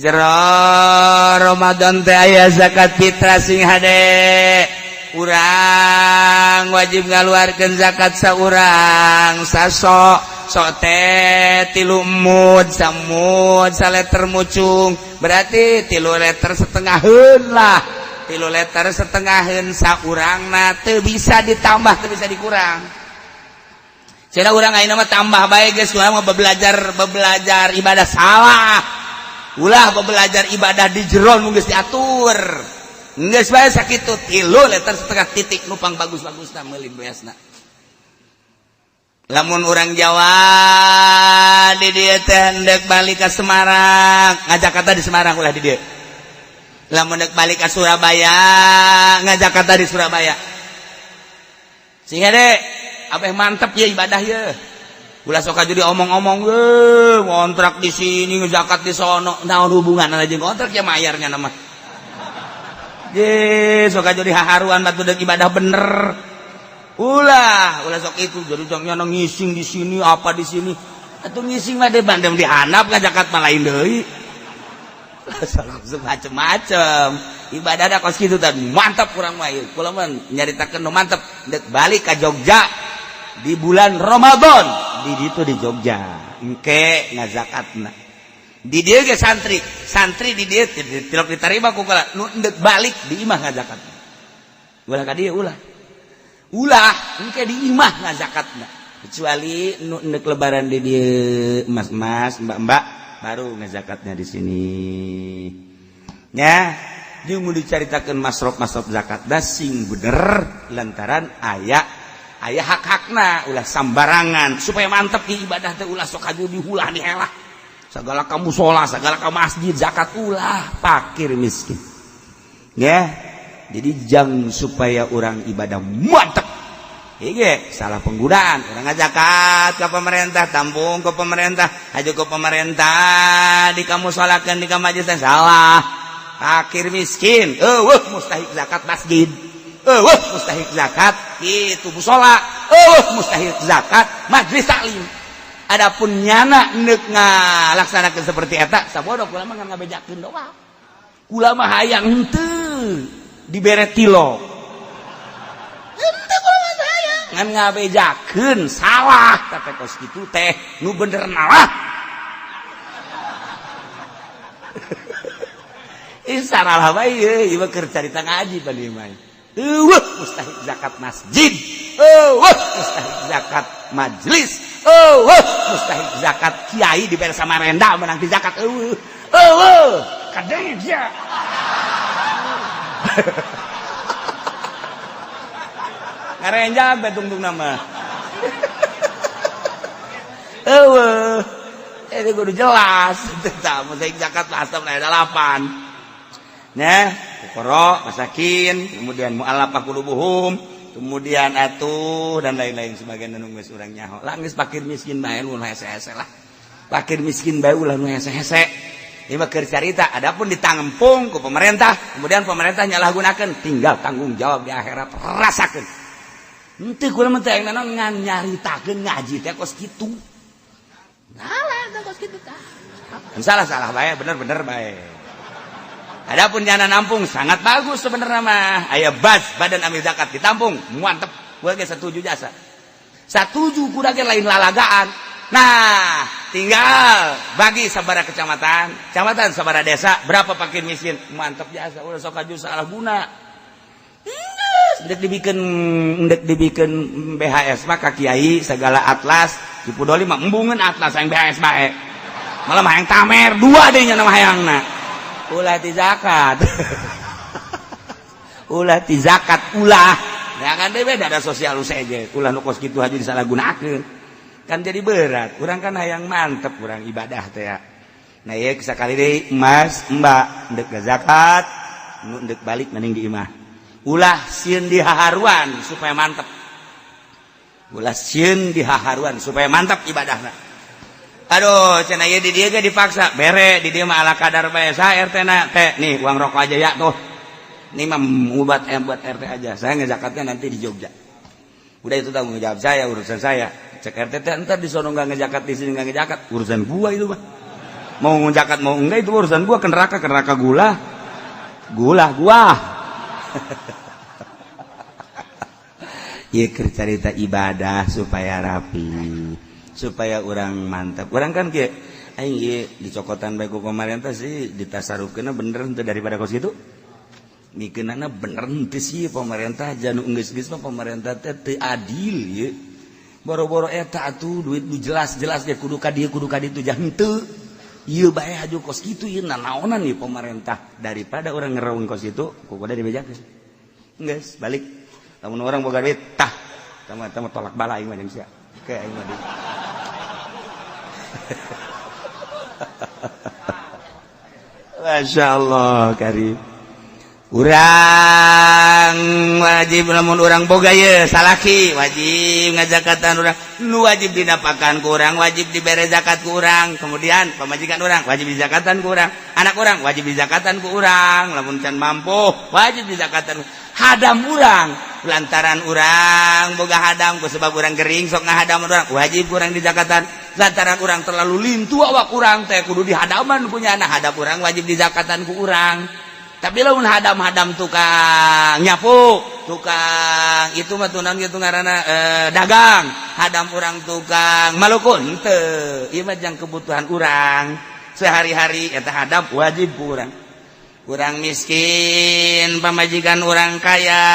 Jero Ramadan teh aya zakat fitrah, sing hade. Urang wajib ngaluarkeun zakat saurang sasho'. Sho' teh 3 mud, samud saleter mucung, berarti 3 liter setengaheun lah, 3 liter setengaheun saurangna, teu bisa ditambah, teu bisa dikurang. Cenah urang ayeuna mah tambah bae geus, urang mah belajar belajar ibadah salah. Ulah belajar ibadah di jero nu geus diatur. Geus bae sakitu, 3 liter setengah titik, nu pang bagus-bagusna meuli beasna. Lamun orang Jawa di dieu teh hendak balik ke Semarang, ngajakarta di Semarang, ulah di dieu. Lamun dek balik ke Surabaya, ngajakarta di Surabaya. Sehingga deh abeh mantep ya ibadah ya. Ulah sok aja diomong-omong, eh ngontrak di sini, ngezakat di sono, naon hubungan aja ngontrak ya mayarnya nama. Ye, sok aja dihaharuan batu dek ibadah bener. Ulah, ulah sok itu jadi jangan ngising di sini apa di sini. Atau ngising mah deh bandem dihandap ngazakat mah lain deui. Macem-macem ibadah ada kos kitu tadi mantap kurang mah ieu. Kula mah nyaritakeun nu mantep dek balik ka Jogja di bulan Ramadan, di ditu di Jogja engke ngazakatna. Di dieu ge santri santri di dieu tilok diterima ku kula nu endek balik di imah ngazakatna. Ulah ka dieu, ulah, ulah, engke di imah ngazakatna, kecuali nu endek lebaran di dieu, mas-mas, mbak-mbak, baru ngazakatnya di sini ya. Jeung mau dicaritakeun masrof-masrof zakat da sing bener, lantaran aya aya hak-hakna, ulah sambarangan supaya mantep di ibadah teh. Ulah sok aju dihulah dihelah segala ka musola, segala ka masjid zakat, ulah, fakir miskin ya. Jadi jang supaya orang ibadah mantep. Iya, salah penggunaan. Orang zakat ke pemerintah, tampung ke pemerintah, haju ke pemerintah, di kamu sholatkan di kamu masjid, salah. Fakir miskin, euweuh mustahik zakat masjid. Euweuh mustahik zakat itu musola, euweuh mustahik zakat majlis taklim. Adapun nyana neuk ngalaksanakeun seperti eta, sabodo kula mah ngabejakeun doang. Kula mah hayang henteu dibere tilok. Henteu, kula mah hayang ngan ngabejakeun salah teh kos kitu teh, nu bener nalah. Ih, salah bae ieu mah keur carita ngaji bali mah. Euweuh mustahik zakat masjid. Euweuh mustahik zakat majlis. Euweuh mustahik zakat kiai dibere Samarinda menang di zakat euweuh. Euweuh kadang dia. Ngarenjag bae tungtung nama. Euweuh. Ini kudu jelas. Tah mustahik zakat asam delapan. Nah, fuqara, masakin, kemudian mu'allafah qulubuhum, kemudian atuh dan lain-lain sebagainya nu geus urang nyaho. Lah geus fakir miskin bae nu hese-hese lah. Fakir miskin bae ulah nu hese-hese. Ini mah keur carita, adapun ditampung ku pemerintah, kemudian pemerintah nyalahgunakeun, tinggal tanggung jawab di akhirat rasakeun. Henteu, kula mah teh naon ngan nyaritakeun ngaji teh kos kitu. Salah teh kos kitu tah. Salah salah bae, bener-bener bae. Adapun jana nampung sangat bagus sebenarnya mah. Aya bas badan amil zakat ditampung, mantep. Gua ge setuju jasa. Satuju kuda ge lain lalagaan. Nah, tinggal bagi sabara kecamatan, kecamatan sabara desa, berapa fakir miskin, mantep jasa. Udah sok aju salah guna. Ndek dibikin BHS mah ka kiai segala atlas, dipudoli mah embungeun atlas yang BHS bae. Malah mah hayang tamer dua deh nya nama hayangna. Ulah ti zakat, ulah ti zakat, ulah ya kan deh beda ada sosial saja. Ulah nu kos kitu aja disalahgunakeun kan jadi berat. Urang kan hayang mantep urang ibadah teh ya. Nah ya, sekali deui, emas mbak ndek zakat nu ndek balik mending di imah, ulah sieun dihaharuan supaya mantep, ulah sieun dihaharuan supaya mantap ibadahna. Aduh, cenah ieu di dieu ge dipaksa bere, di dieu mah ala kadar bae. Sa RT na teh nih uang rokok aja ya tuh. Ini mah buat buat RT aja, saya ngezakatnya nanti di Jogja. Udah, itu tanggung jawab saya, urusan saya. Cek RT teh ntar di sono nggak ngezakat, di sini nggak ngezakat, urusan gua itu mah. Mau zakat mau enggak itu urusan gua, ke neraka ke neraka gula. Gula gua. Ieu keur carita ibadah supaya rapi, supaya urang mantap. Urang kan kieu aing ieu dicokotan bae ku pamarentah sih ditasarufkeunna bener henteu daripada kos kitu. Mikeunana bener henteu sih pemerintah janu geus-geus mah pemerintah teh teu adil ieu. Boro-boro eta atuh duit nu jelas-jelas ge kudu ka dieu kudu ka ditu jah henteu. Ieu bae haju kos kitu ieu nanaonan ieu pemerintah daripada urang ngereung kos kitu ku kudu dibejakeun. Geus balik. Lamun urang boga duit tah tama-tama tolak bala aing mah jeung sia. Ke aing mah. Masya Allah karim. Urang wajib lamun urang boga ye salaki wajib ngajakatan urang nu wajib dinapakan ku urang wajib dibere zakat ku urang, kemudian pamajikan urang wajib dizakatan ku urang, anak urang wajib dizakatan ku urang, lamun can mampu wajib dizakatan hadam urang lantaran urang boga hadam ku sebab urang gering sok ngahadam urang wajib urang dizakatan lantaran urang terlalu lintu awak urang teh kudu dihadaman punya anak hadam urang wajib dizakatan ku urang. Tapi lamun hadam-hadam tukang nyapu tukang itu mah tunan gitu ngaranna dagang hadam urang tukang malukun teu ieu mah jang kebutuhan urang sehari-hari eta hadam wajib ku urang. Urang miskin pamajikan urang kaya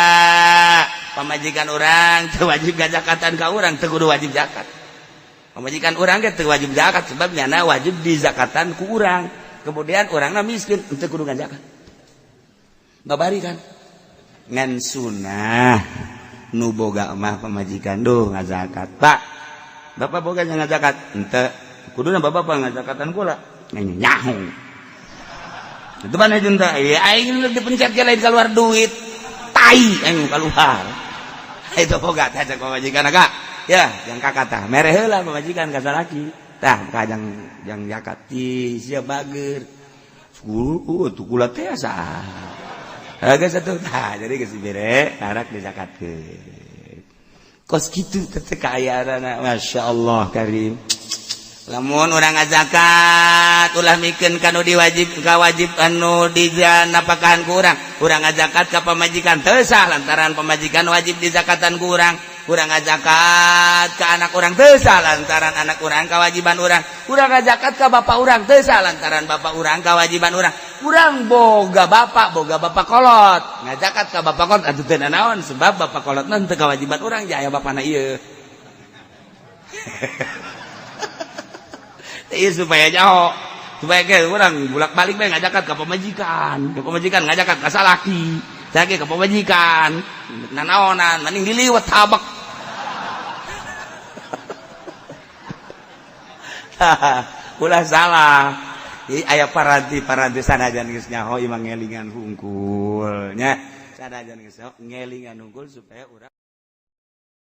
pamajikan urang teu wajib gazakatan ka urang teu kudu wajib zakat pamajikan urang ge teu wajib zakat sebab nyana wajib dizakatan ku urang, kemudian urangna miskin teu kudu ngazakat babari kan ngan sunah nu boga mah pamajikan duh ngazakat pak bapak boga ngazakat henteu kuduna bapak ngazakatan kula nyaho itu mana junta ya aing dipencet ke lain keluar duit tai aing keluar itu boga teh cek pamajikan agak ya jang kakak tah mere heula pamajikan ka salaki tah kajang jang zakat ti sia bager tuh kula teh asa agak satu tah jadi geus dibere arak dizakatkeun kos kitu teh kaayaan masyaallah karim. Lamun urang ngazakat ulah mikeun ka nu diwajib ka wajib anu dijanapakahan ku urang, urang ngazakat ka pamajikan teu sah lantaran pamajikan wajib dizakatan ku urang, urang ngazakat ka anak urang teu sah lantaran anak urang kawajiban urang, urang ngazakat ka bapak urang teu sah lantaran bapak urang kawajiban urang, urang boga bapak kolot ngazakat ka bapak kolot atuh teu nanaon sebab bapak kolot mah teu kawajiban urang jaya bapana ieu. Iya supaya jauh supaya ke orang bolak-balik bae ngajakan ka pamajikan ngajakan ka salaki salaki ka pamajikan nanaonan mending diliwet tabak. Ulah salah aya paranti-paranti sanajan geus nyaho imah ngelingan hungkul nya sanajan geus ngelingan hungkul supaya urang